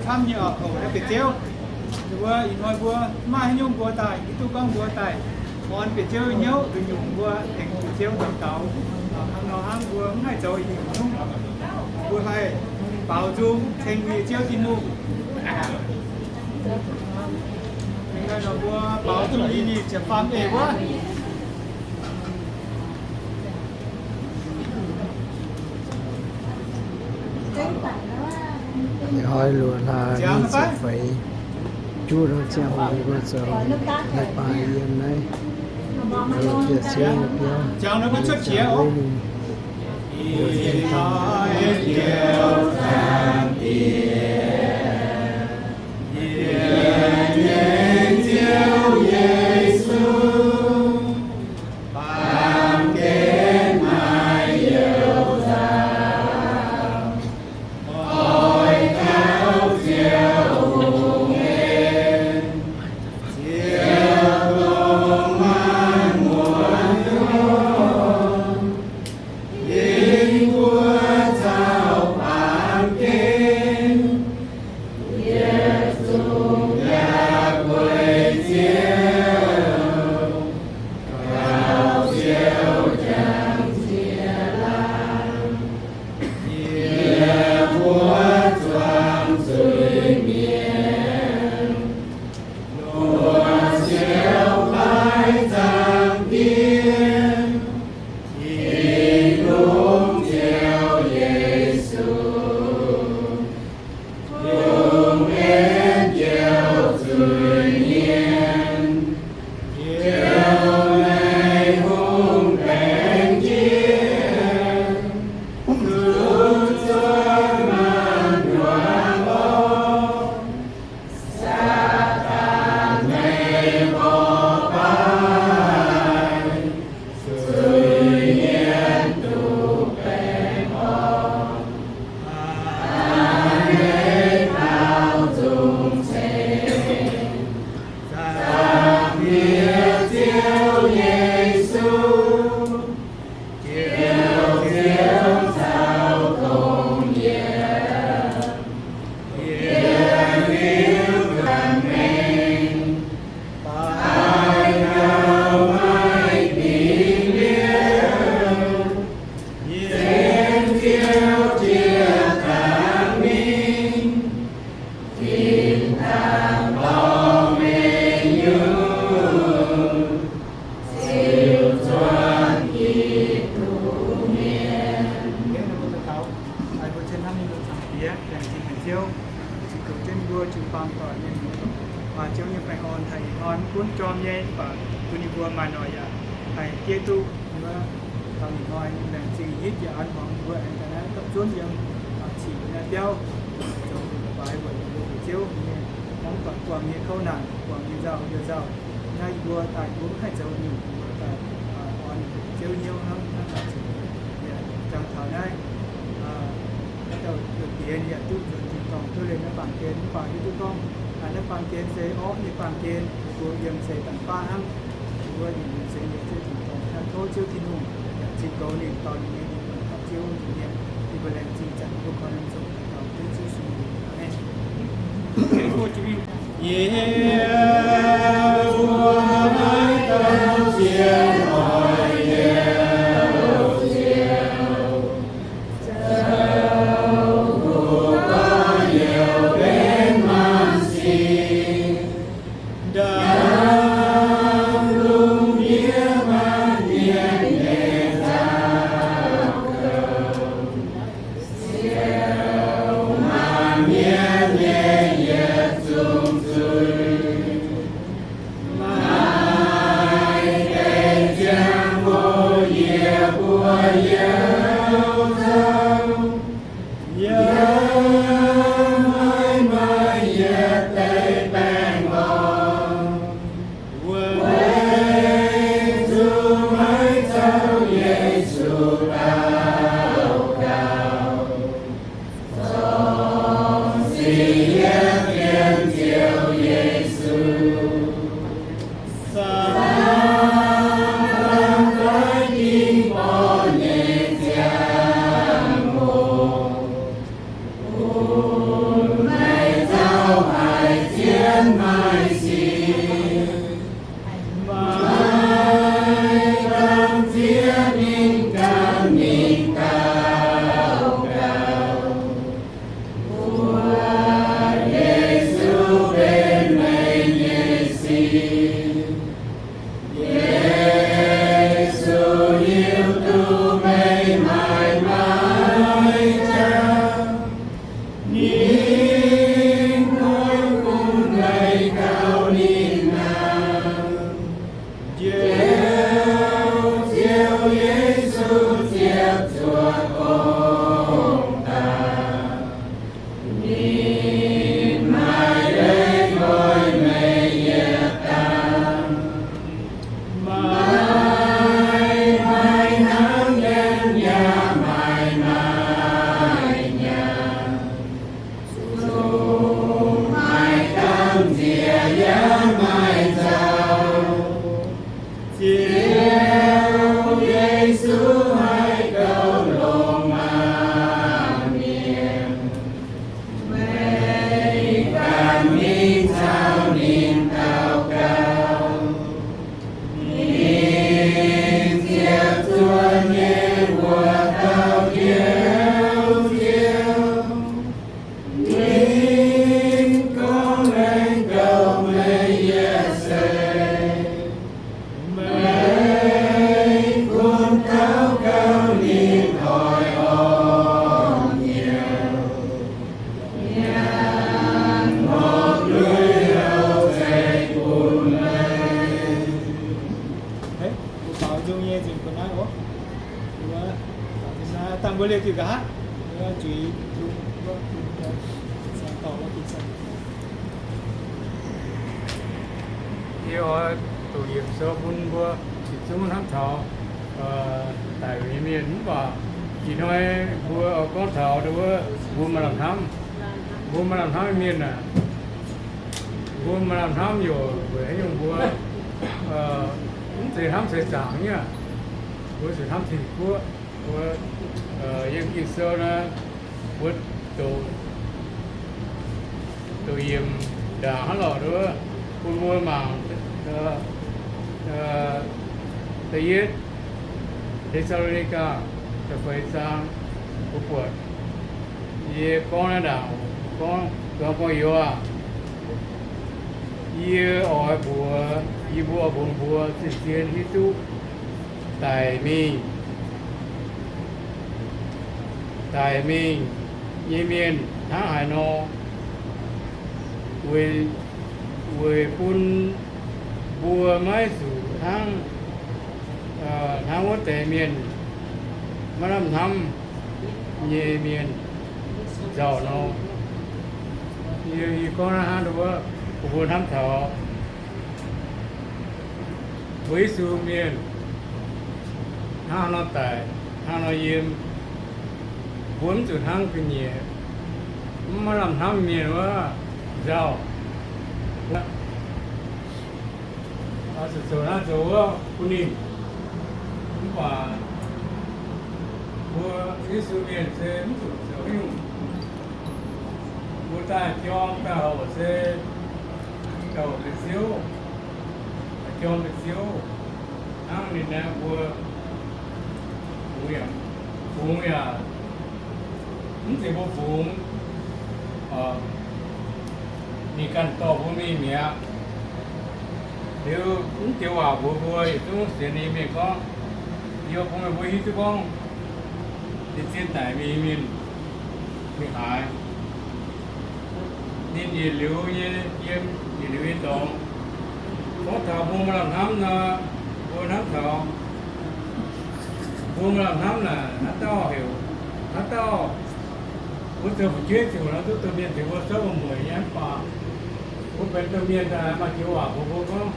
Hnamv nyei oc, oc, naaiv bieqc Ziouv. Mbuo ih hnoi mbuo maaih haaix nyungc mbuo daaih, hiuv duqv gorngv mbuo daaih orn bieqc Ziouv hnyouv, nduqc nyungc mbuo tengx bieqc Ziouv daux gaux. Hnangv nor hnangv mbuo mv haih zoux i nyungc, mbuo haih baaux nzung ceng nyei Ziouv Tin-Hungh. Mbuo baaux nzung yie nyei ziepc faam eix wuov. Ih hnoi luoqc hlaax nyei ziepc feix juqv nor ziangh hoc mbuo zoux leiz-baaix yiem naaiv Bieqc Ziouv nyei biauv, Ziouv Weiv Lungh. Mbuo hnamv nyei mbuo Zaangc Diex, laengz zingh meih Ziouv, zinh goux jienv mbuo jiu-baang doic mienh muoz, maaih Ziouv nyei baengh orn haih ih hnoi mv gunv jorm nyei, mv baac bun ninh mbuo maaih noic yaac haih jeiv duqv wuov taux ih hnoi. Laengz zingh hitv yaac an hmuangx mbuo aengx ga'naaiv gapv zunv yiem ziqc naaiv biauv, zoux leiz-baaix weic mbuo Ziouv nyei, hnangv doic buangh nyei kouv naanc, buangh nyei nzauh, yie nzauh. Naaiv yie mbuo daaih mbuo mv haih zoux nyungc, mbuo daaih orn Ziouv hnyouv hnangv, hnangv doic ziqc. Yaac jangx taux naaiv, naaiv dauh diex ninh yaac duqv nzuonx tin-dorngh duqv liemh naaiv baamh gen, mv baac hiuv duqv gorngv naaiv baamh gen se orqv nyei baamh gen, mbuo yiem se dangh baav hnangv. Mbuo yiem se yiem Ziouv tin-dorngh, tov Ziouv Tin-Hungh yaac zinh goux ninh, dorh ninh nyei lingh wuonh taux Ziouv nza'hmien. Yie mbuo laengz zingh zanc mbuo korv-lienh zoux daux gaux Ziouv Yesu nyei mbuox. Aamen. Yie mbuo maiv dau zien oix Ziouv, zoux kuv gorx youz benx maanc sic, ndaam lungh ndiev maaih mienh nyei nzauh gouv, ziouc maaih mienh nyei yietc zungv zuiz. Maaih deix ziangh hoc yie mbuo youz nzauh, yaac maiv maaih yietc deix baengh orn, weic zuqc maiv zoux Yesu daux gaux. Zorqv sic yietv mienh Ziouv Yesu, saah daaih dingh borqv nyei ziangh hoc, bun maiv Liuz diuc nqa'haav, zuiz, yie oix doqc yiemc sou bun mbuo yietc zungv hnamv taux daic nyei mienh. Mv baac ih hnoi mbuo oix gorngv taux wuov mbuo maaih lamh hnamv, mbuo maaih lamh hnamv nyei mienh aac, mbuo maaih lamh hnamv yaac weic haaix nyungc mbuo mv zeiz hnamv seix zaangc nyei aac, mbuo zuqc hnamv Tin-Guoqv. Mbuo yiem Ging-Sou naaiv, mbuo doqc, doqc yiemc ndaangc hnangv lorqc wuov, bun mbuo mangc. Da'yietv Te^saa^lo^ni^gaa da'feix zaang, mbuo buatc, yie gorngv naaiv ndaangc, gorngv, gorngv, gorngv youz, yie oix mbuox, yie mbuo oix mbuox mbuo zien-zien hiuv duqv daic mingh, daic mingh nyei mienh hnangv haaix nor, weic, weic bun mbuo maiv zuqc hnangv, hnangv wuov deix mienh maiv lamh hnamv nyei mienh nzauh nor. Yie, yie gorngv naaiv hnangv wuov, bun mbuo hnamv taux mbuo Yesu mienh hnangv nor daic, hnangv nor yiem, mbuo mv zuqc hnangv ga'nyiec mv maiv lamh hnamv mienh wuov nzauh. Zuqc zoux naaiv zoux wuov bun ninh. Mv baac mbuo Yesu mienh se mv zuqc zoux haaix nyungc. Mbuo daaih jorm daaih hoc se daaih hoc mbuo Ziouv, jorm mbuo Ziouv hnangv ninh naaiv mbuo fungx yaac, fungx yaac mv zeiz mbuo fungx, ninh ganh dorh mbuo mingh mi'aqv. Liuz mv dioux waac mbuox mbuo yietc zungv sienx ninh mienh gorngv, yie bun meih mbuo hiuv duqv gorngv, ninh zien daic mingh mienh mingh haaix. Ninh yietc liuz nyei yiem, yietc liuz nyei dorngx. Gorngv taux mbuo maaih lamh hnamv nor, mbuo hnamv taux mbuo maaih lamh hnamv naaic, haaix dauh heuc, haaix dauh mbuo zoux fu'jueiv ziouc nor duqv domh mienh tengx mbuo zorqv wuom-mueic nyei mv baac mbuo benx domh mienh daaih maaih joux waac mbuox mbuo gorngv,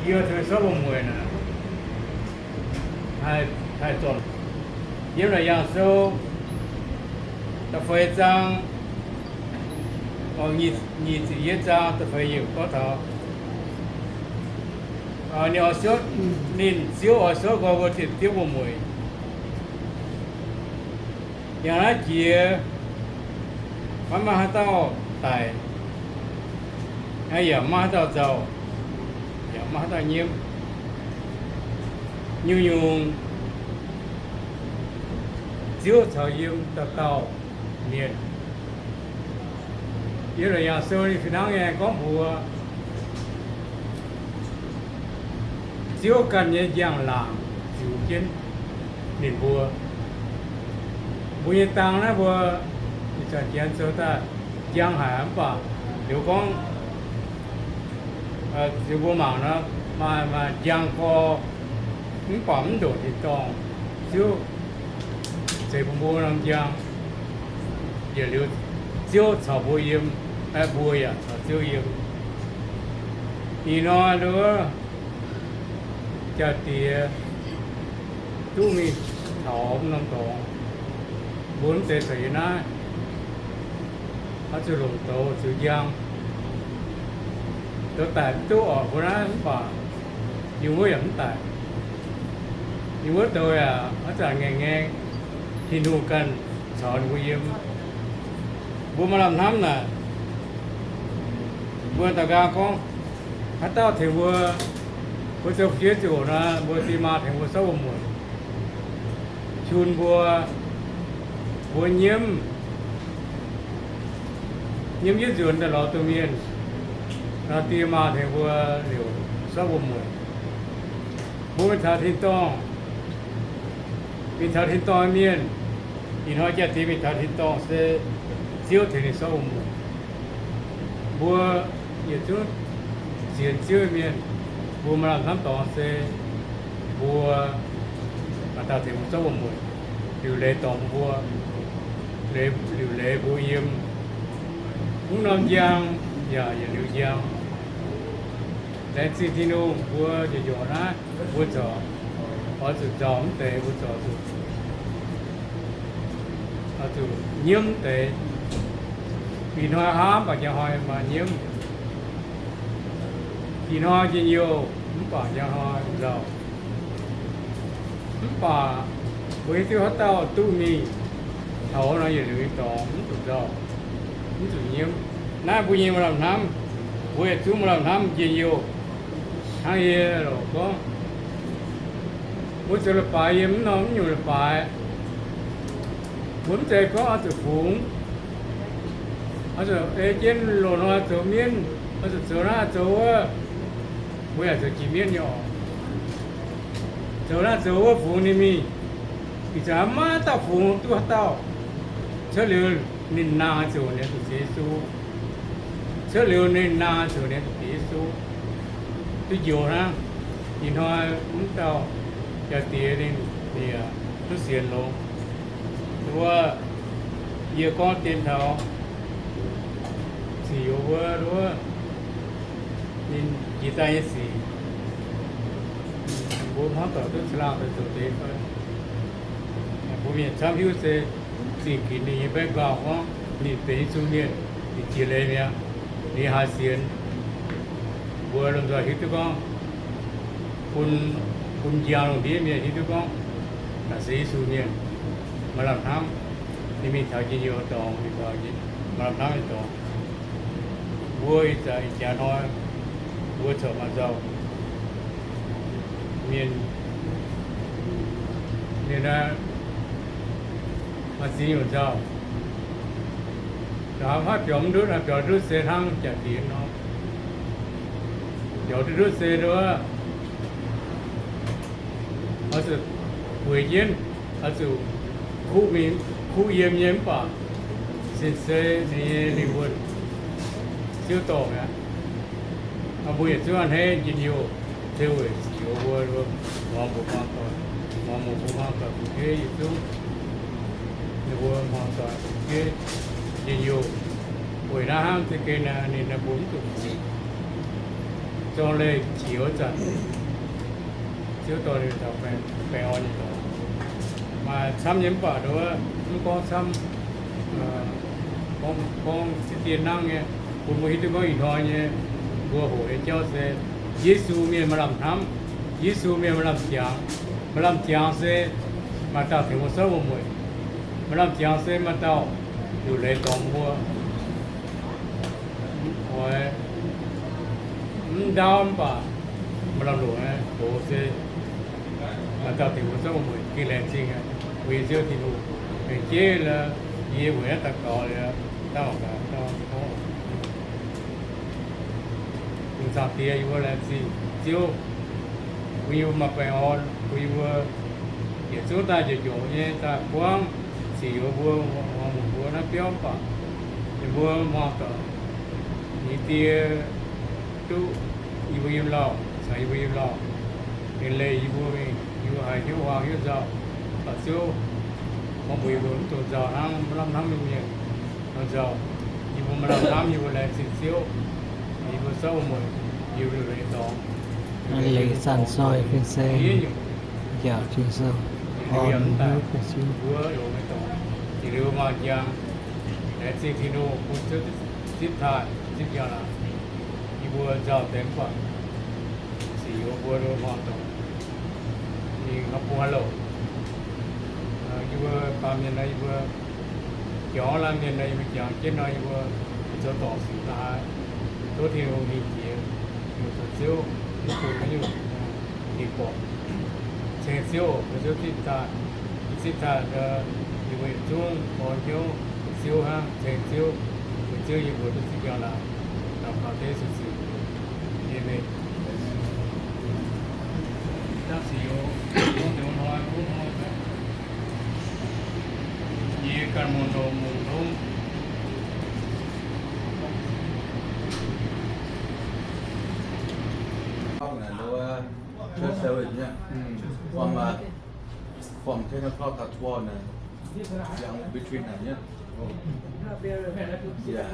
yie tengx sortv wuom-mueic naaic, haih zornc. Yiem Laauc Yaangh Sou da'feix zaang, nyic ziepc yietv zaang da'feix yiemc gorngv taux ninh oix, ninh Ziouv oix sortv nqoi mbuo diuc Ziouv wuom-mueic. Yangh naaiv jiex maiv maaih haaix dauh daic, yaac maiv maaih haaix dauh nzauh, yaac maiv maaih haaix dauh nyiemv. Nyungc-nyungc Ziouv caux yiem dauh dauh mienh. Yiem Laauc Yaangh Sou ninh fih hnangv nyei gorngv mbuox Ziouv ganh nyei njang-laangc ziux jienv ninh mbuo. Mbuo nyei dang naaiv mbuo ih zanc Janx zoux daaih njang haic mv baac liuz gorngv, liuz mbuo mangc nor, maaih, maaih njang gorx mv baac mv ndongc tin-dorngh. Ziouv zeix bun mbuo norm njang, yietc liuz Ziouv caux mbuo yiem, mbuo yaac caux Ziouv yiem. Ih hnoi nduov jaa-diex duqv mingh taux norm dorngx, mbuo mv zeiz caux yie naaiv oix zuqc longc douz ziux njang. Douz daic mv duqv oc, mbuo naaiv mv baac yie wuov yaac mv daic. Yie wuov douz yaac haaix zanc ngaengc ngaeng, Tin-Hungh ganh caux ninh mbuo yiem. Mbuo maaih lamh hnamv naaic, mbuo daux nqaang gorngv, haaix dauh tengx mbuo, mbuo zoux fu'jueiv ziouc nor, mbuo die maa tengx mbuo sortv wuom-mueic, qun mbuo, mbuo nyiemv, nyiemv yietv nzuonx daaih lorz domh mienh, nor die maa tengx mbuo liouc sortv wuom-mueic. Mbuo mingh taux tin-dorngh, mingh taux tin-dorngh mienh, ih hnoi jaa-diex mingh taux tin-dorngh se Ziouv tengx ninh sortv wuom-mueic. Mbuo yietc zungv sienx Ziouv mienh, mbuo maaih lamh hnamv dorngx se mbuo maaih dauh tengx mbuo sortv wuom-mueic. liuc leiz dorngx mbuo, liuc leiz mbuo yiem mv norm njang yaac yietc liuz njang. Laengz zingh Tin-Hungh, mbuo njoux njoux naaiv, mbuo corc oix zuqc nzauh mv deix, mbuo corc zuqc, oix zuqc nyiemv mv deix. Ih hnoi hnamv mv baac njang hnoi maaih nyiemv. Ih hnoi njien-youh mv baac njang hnoi nzauh. Mv baac mbuo hiuv duqv haaix dauh duqv mingh taux nor, yietc liuz nyei dorngx mv zuqc nzauh, mv zuqc nyiemv. Naaiv mbuo nyei maaih lamh hnamv, mbuo yietc zungv maaih lamh hnamv njien-youh. Hnangv yie loc gorngv, mbuo zoux leiz-baaix yiem mv norm mv nyungc leiz-baaix, mbuo mv zeiz gorngv oix zuqc fungx, oix zuqc ei jienv loz-hnoi zoux mienv, oix zuqc zoux naaiv zoux wuov, mbuo yaac zoux jiex mienv nyei oc. Zoux naaiv zoux wuov fungx ninh mingh, ih zanc maiv dauh fungx duqv haaix dauh. Cuotv liuz ninh nangh zuqc ninh zuqc Ziouv Yesu. Cuotv liuz ninh nangh zuqc ninh zuqc Ziouv Yesu. Duqv njoux hnangv. Ih hnoi mv dauh jaa-diex ninh, ninh yaac duqv sienx longx. Wuov, yie gorngv dien taux ziux wuov, wuov, ninh jiex daaih nyei sic, mbuo hnangv doic duqv caangh laangh daaih zoux deix fai? Mbuo mienh camv hiuv se zingh ginx ninh nyei background gorngv ninh benx Yesu mienh, ninh jiex leiz mi'aqv, ninh haih sienx. Mbuo lomh nzoih hiuv duqv gorngv bun, bun njang lungh ndiev mienh hiuv duqv gorngv naaic se Yesu mienh, maaih lamh hnamv. Ninh mingh taux njien-youh dorngx, ninh maaih lamh hnamv nyei dorngx. Mbuo ih zanc ih jaax hnoi, mbuo corc maaih nzauh. Mienh, mienh aeqv, maaih ziex nyungc nzauh. Nzauh haaix biaux mv ndutv, haaix biaux ndutv se hnangv jaa-diex nor. Biaux duqv ndutv se nduov, oix zuqc bueix jienv, oix zuqc kuv mingh, kuv yiem nyei mv baac sin se ninh nyei lingh wuonh Ziouv dorh mi'aqv. Mbuo yietc zungv a'hneiv njien-youh, se weic ziux mbuo, muangx mbuo hmuangx doic, muangx mbuo hmuangx doic fu'jueiv yietc zungv, ninh mbuo hmuangx doic fu'jueiv njien-youh. Weic naaiv hnangv za'gengh naaic ninh naaic mbuo mv zuqc zorng leih qiex wuov zanc, Ziouv dorh ninh taux baengh orn nyei dorngx. Maaih camv nyei mv baac nduov, mv gorngv camv, gorngv, gorngv ziex dieh nangv nyei, bun mbuo hiuv duqv gorngv ih hnoi nyei mbuo hoqc nyei jauv se Yesu mienh maaih lamh hnamv, Yesu mienh maaih lamh jangx. Maaih lamh jangx se maaih dauh tengx mbuo sortv wuom-mueic. Maaih lamh jangx se maaih dauh liuc leiz dorngx mbuo. Oix mv ndaauv mv baac maaih lamh longc nyei doz se maaih dauh tengx mbuo sortv wuom-mueic, gengh laengz zingh aqv. Weic Ziouv Tin-Hungh, aengx jeiv la'yie weic naaiv daux gaux liuz, dauh gaax dauh gorngv, Ong Zaangc Diex, yie mbuo laengz zingh Ziouv bun yie mbuo maaih baengh orn, bun yie mbuo yietc zungv daaih njoux njoux nyei daaih buangv ziux yie mbuo, muangx mbuo naaiv biauv mv baac ninh mbuo muangx doic, yie Die duqv yie mbuo yiem lauh, caux yie mbuo yiem lauh, ninh leih yie mbuo mingh, yie mbuo haiz hnyouv huaang hnyouv nzauh. Baac Ziouv, gorngv mbuox yie mbuo mv dungx nzauh hnangv maiv lamh hnamv nyei mienh nor nzauh. Yie mbuo maaih lamh hnamv, yie mbuo laengz zingh Ziouv, yie mbuo sortv wuom-mueic, yie mbuo liuc leiz dorngx. Aa, liuz zanc zoih fin-saeng njaaux Ging-Sou, orn hnyouv bun Ziouv. Liuz maaih njang, laengz zingh Tin-Hungh bun Ziouv zipv taaih, zipv njang-laangc. Yie mbuo nzauh deix mv baac ziux yie mbuo hmuangx doic, ninh bungx haaix louc. Yie mbuo baamh mienh nor, yie mbuo jangx laanh mienh nor, yie mbuo jangx jienv nor, yie mbuo zoux dorngc sic la'haaix, tov Tin-Hungh mingh jiex, yie mbuo zoux Ziouv, Ziouv bun haaix nyungc ninh borqc. Ceng Ziouv, Ziouv zipv taaih, zipv taaih, yie mbuo yietc zungv orn hnyouv Ziouv hnangv, ceng Ziouv, Ziouv yie mbuo duqv zipv njang-laangc. Daux gaux deix Yesu ziux. Aamen. Dangh ziux, gorngv deix wuov hnoi, wuov hnoi, yie ganh mungh ndoqc mungh ndongv. Form ten o'clock to twelve naaic, ziangx between naaic nyei. Yeah,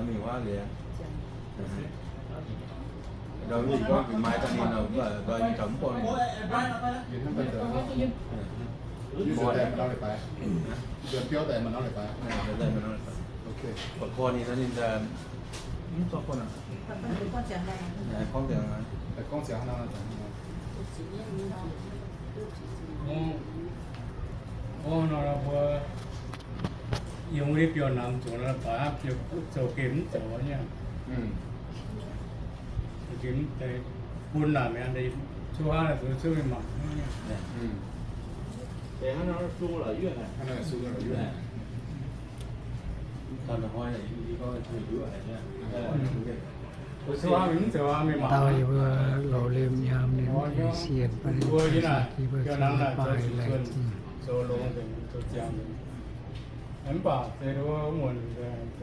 mingh waac liuz. Ndau mingh gorngv mingh maaiz daaih ninh nor, ndau mingh taux mv buangh ninh. Ba'kor ninh, ninh mv zorqv guanh aqv. Gorngv ziangx Gorngv nor mbuo yiem wuov deix biauv-namx zuqc baac biauv zoux gemh mv zoux nyei. Gemh deix bun naaic mi'aqv, zuov hnangv naaic zuqc zuov mingh mangc nyei. Zuov hnangv mingh mv zoux mingh mangc. Dauh yie mbuo lorz liemh nyaam ninh sienh baac ninh jaax deix mbuo baaih laengz. Zoux longx nzengc, zoux ziangx nzengc. Mv baac se duqv muonc nzengc.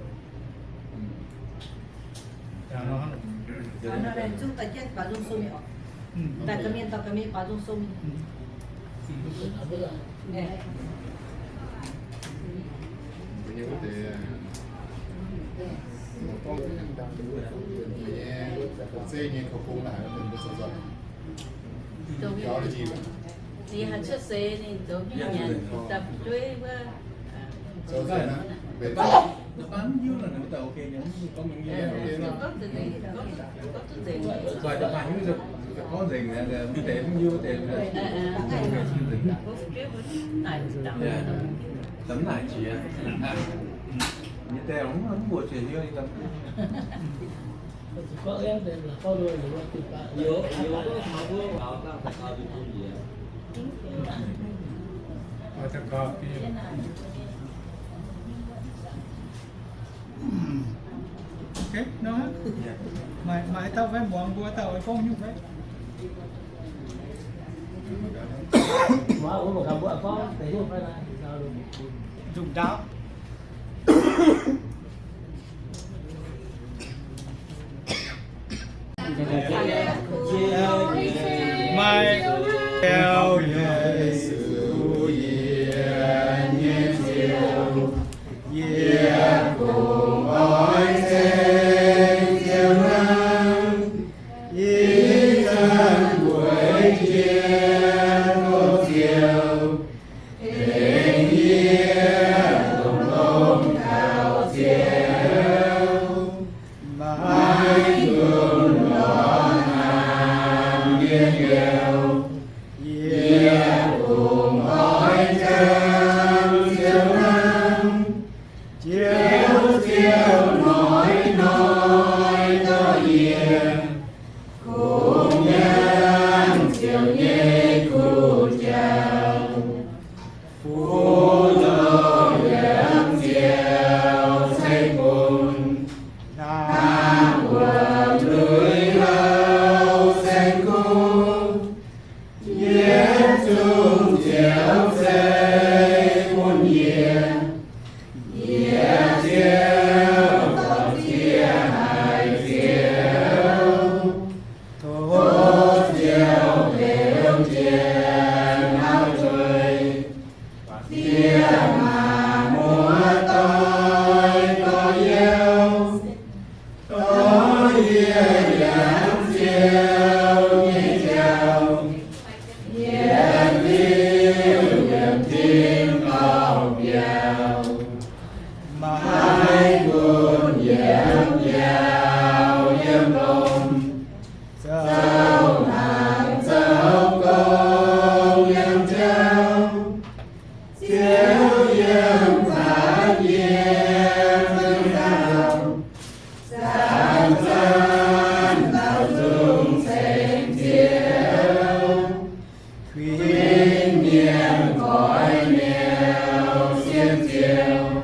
Daaih ga'mienh, daaih ga'mienh baaux nzung sou mingh. Zeiv nyei kouv-bung naaic, ninh haih cuotv seix ninh zoux mienh dapv jueiv wuov. Maaih, maaih dauh fai muangx mbuo dauh oix gorngv nyungc fai? Nzunc ndaauv. Maaih Ziouv Yesu, yie nyei Ziouv, yie kungx oix ceng Ziouv hnangv. Ih zanc weic jiex tov Ziouv, tengx yie longx-longx kaux Ziouv. Maiv dungx lorz naanc mienh liouc, yie kungx oix jangx Ziouv hnangv. Ziouv, Ziouv hnoi-hnoi dorh yie kungx yangh Ziouv nyei kuv jauv. Fuqv loh yiem Ziouv ceng-bung, hnangv wuom-luic houh saeng-kuv. Yietc zungv Ziouv ceix bun yie, yie Ziouv dorh ziex haic Ziouv. Tov Ziouv beu jienv hnamv zuiz, fiev maac muoz doic gorx-youz, tov yie yangh Ziouv nyei jauv, yietc liuz yiem tin-dorngh biauv, maiv gunv yiem biauv yiem lomc, zoux mangc zoux gong yiem jauv. Ziouv yiem faanv yie zungv dauh, zanc-zanc dauh zungv ceng Ziouv. Kuinx mienh koiv-mienh sienx Ziouv,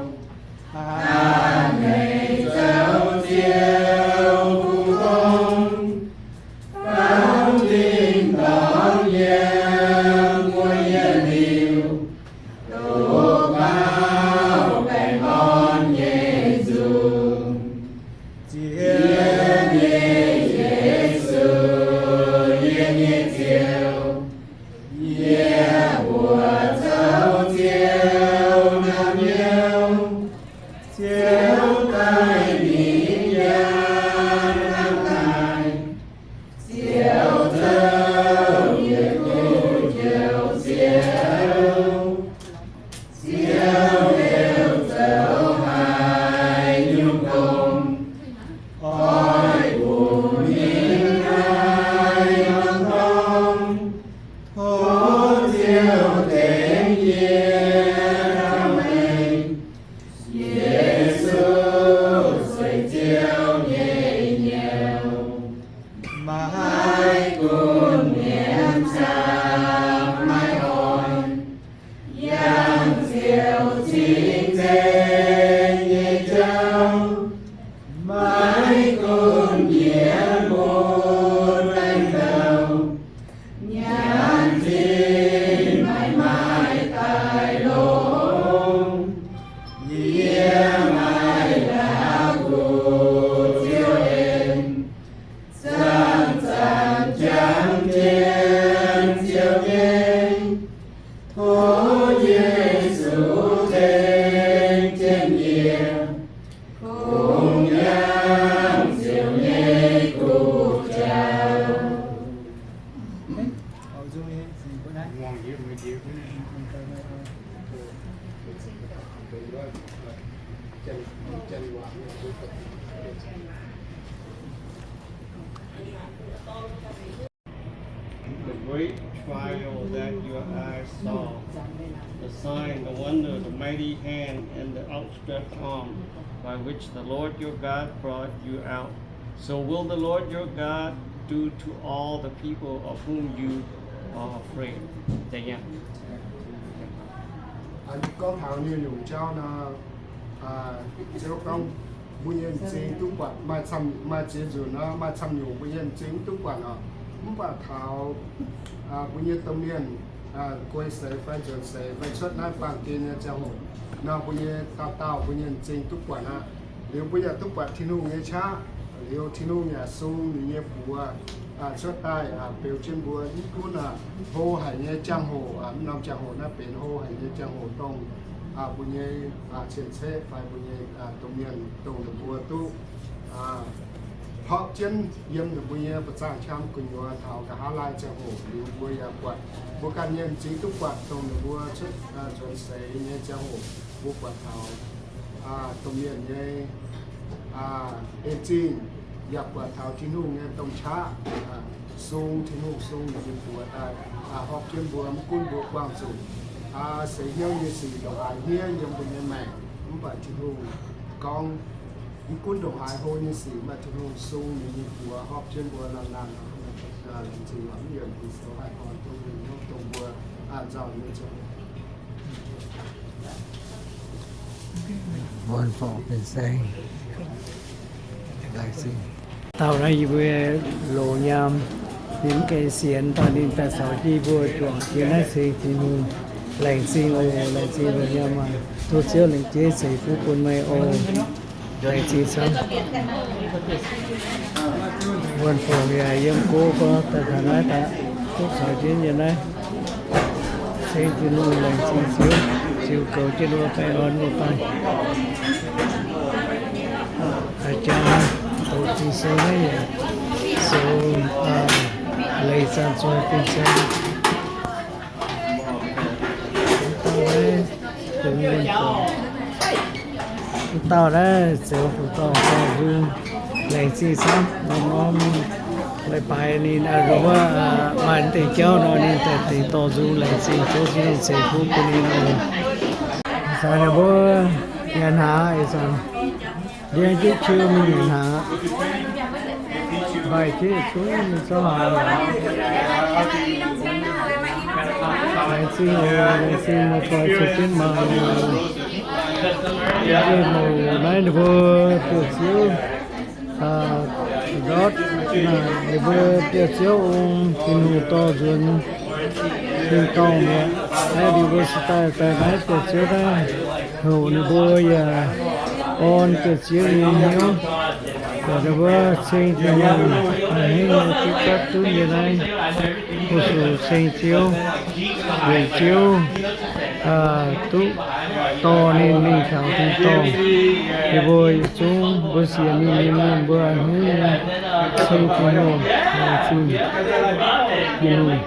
hnamv meih zoux Ziouv kungx gorngv, faaux tin-dorngh yiem buo yienh liuz, doqc gauh baengh orn nyei nzungh. Ziouv The great trial that your eyes saw, the sign, the wonder, the mighty hand, and the outstretched arm, by which the Lord your God brought you out. So will the Lord your God do to all the people of whom you are afraid. Da'nyeic. Gorngv taux nyungc-nyungc jauv nor, Ziouv gorngv mbuo nyei m'zing duqv buatc, maaih camv, maaih ziex nzunc nor, maaih camv nyungc mbuo nyei m'zing duqv buatc oc. Mv baac taux mbuo nyei domh mienh guei seix fai nzuonx seix fai cuotv naaiv baamh gen nyei ziangh hoc nor, mbuo nyei dauh dauh mbuo nyei m'zing duqv buatc aqv. Liuz mbuo yaac duqv buatc Tin-Hungh nyei qaqv. Liuz Tin-Hungh yaac sung ninh nyei buoz cuotv daaih beu jienv mbuo. Mv gunv hlo haic nyei ziangh hoc, mv norm ziangh hoc naaiv benx hlo haic nyei ziangh hoc dongh mbuo nyei cien-ceqv fai mbuo nyei domh mienh dongh ninh mbuo duqv horpc jienv yiem ninh mbuo nyei ba'zangh qam gu'nyuoz taux nqa'haav laai ziangh hoc. Liuz mbuo yaac buatc, mbuo ganh nyei m'zing duqv buatc dongh ninh mbuo cuotv nzuonx seix nyei ziangh hoc, mbuo buatc taux domh mienh nyei en zingh, yaac buatc taux Tin-Hungh nyei domh qaqv sung, Tin-Hungh sung ninh nyei buoz daaih horpc jienv mbuo. Mv gunv mbuo buangh zuqc seix hnyouv nyei sic ndongc haaix hniev yiem mbuo nyei maengc, mv baac Tin-Hungh gorngv, mv gunv ndongc haaix hlo nyei sic, maaih Tin-Hungh sung ninh nyei buoz horpc jienv mbuo. Laanh laanh laengz zingh mv yienh, Ging-Sou haih orn duqv hnyouv dongh mbuo nzauh nyei ziangh hoc. Wuonh Forng Fin-Saeng. Dauh naaiv yie mbuo loz nyaam, ninh mv gaengh sienx, dauh ninh daaih caux jienv mbuo juangc jienv naaiv ceng Tin-Hungh. Laengz zingh oc, laengz zingh loz nyaam aac. Tov Ziouv lengc jeiv ceix fuqv bun meih oc. Laengz zingh camv. Wuonh Forng yaac yiem go gorngv daaih taux naaiv daaih, duqv caux jienv yiem naaiv ceng Tin-Hungh. Laengz zingh Ziouv, ziux goux jienv mbuo, baengh orn mbuo daaih. Aa, jangx doqc Ging-Sou naaiv yaac zoux leiz zanc zoih fin-saeng. Mv dauh naaiv zoux fuqv dorngh dorngh nzung, laengz zingh camv. Norm-norm leiz-baaix ninh wuov maaih deix jauv nor, ninh daaih deix dorngh nzung laengz zingh, tov Tin-Hungh ceix fuqv bun ninh oc. Ih zanc ninh mbuo yaac hnaangx, ih zanc ndiev jienv qiu mingh hnaangx, maaih jienv yietc zungv mingh zorqv hnaangx. Laengz zingh oc, laengz zingh muoz-doic ceix jienv mangc oc. Yie mbuo naaiv ninh mbuo biauv-ziouv ndortv, ninh mbuo biauv-ziouv ong Tin-Hungh dorh nzuonx tin-dorngh mi'aqv. Naaiv ninh mbuo se daaih, daaih naaiv biauv-ziouv naaiv, hoqc ninh mbuo yaac orn biauv-ziouv nyei hnyouv, buatc ninh mbuo ceng Tin-Hungh a'hneiv nyei duqv gapv zunv nyei naaiv, fu-sux ceng Ziouv, weic Ziouv duqv dorh ninh mingh taux tin-dorngh. Yie mbuo yietc zungv mbuo sienx ninh nyei mienh mbuo a'hneiv nyei ceng Tin-Hungh, laengz zingh Tin-Hungh.